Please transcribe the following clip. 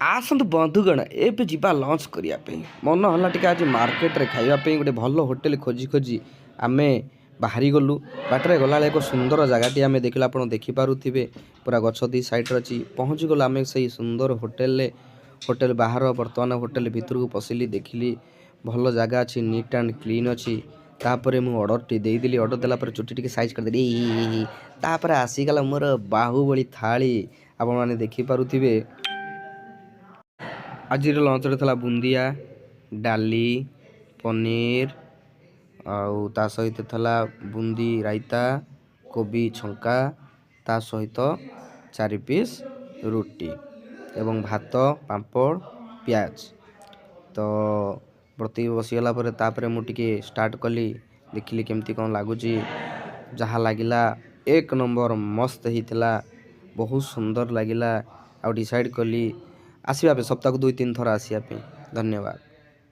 ଆସନ୍ତୁ ବନ୍ଧୁଗଣ, ଏବେ ଯିବା ଲଞ୍ଚ କରିବା ପାଇଁ। ମନ ହେଲା ଟିକେ ଆଜି ମାର୍କେଟରେ ଖାଇବା ପାଇଁ। ଗୋଟେ ଭଲ ହୋଟେଲ ଖୋଜି ଖୋଜି ଆମେ ବାହାରି ଗଲୁ। ବାଟରେ ଗଲାବେଳେ ଏକ ସୁନ୍ଦର ଜାଗାଟି ଆମେ ଦେଖିଲୁ। ଆପଣ ଦେଖିପାରୁଥିବେ, ପୁରା ଗଛ ଦି ସାଇଡ଼ରେ ଅଛି। ପହଞ୍ଚିଗଲୁ ଆମେ ସେଇ ସୁନ୍ଦର ହୋଟେଲରେ। ହୋଟେଲ ବାହାର, ବର୍ତ୍ତମାନ ହୋଟେଲ ଭିତରକୁ ପଶିଲି, ଦେଖିଲି ଭଲ ଜାଗା ଅଛି, ନିଟ୍ ଆଣ୍ଡ କ୍ଲିନ୍ ଅଛି। ତାପରେ ମୁଁ ଅର୍ଡ଼ରଟି ଦେଇଦେଲି। ଅର୍ଡ଼ର ଦେଲା ପରେ ଚୁଟି ଟିକେ ସାଇଜ୍ କରିଦେଲି। ଏଇ ତାପରେ ଆସିଗଲା ମୋର ବାହୁବଳି ଥାଳି। ଆପଣମାନେ ଦେଖିପାରୁଥିବେ, ଆଜିର ଲଞ୍ଚରେ ଥିଲା ବୁନ୍ଦିଆ, ଡାଲି, ପନିର ଆଉ ତା ସହିତ ଥିଲା ବୁନ୍ଦି ରାଇତା, କୋବି ଛଙ୍କା, ତା ସହିତ ଚାରି ପିସ୍ ରୁଟି ଏବଂ ଭାତ, ପାମ୍ପଡ଼, ପିଆଜ। ତ ପ୍ରତି ବସିଗଲା ପରେ ତାପରେ ମୁଁ ଟିକେ ଷ୍ଟାର୍ଟ କଲି। ଦେଖିଲି କେମିତି କ'ଣ ଲାଗୁଛି। ଯାହା ଲାଗିଲା, ଏକ ନମ୍ବର ମସ୍ତ ହେଇଥିଲା, ବହୁତ ସୁନ୍ଦର ଲାଗିଲା ଆଉ ଡିସାଇଡ଼୍ କଲି ଆସିବା ପାଇଁ, ସପ୍ତାହକୁ ଦୁଇ ତିନି ଥର ଆସିବା ପାଇଁ। ଧନ୍ୟବାଦ।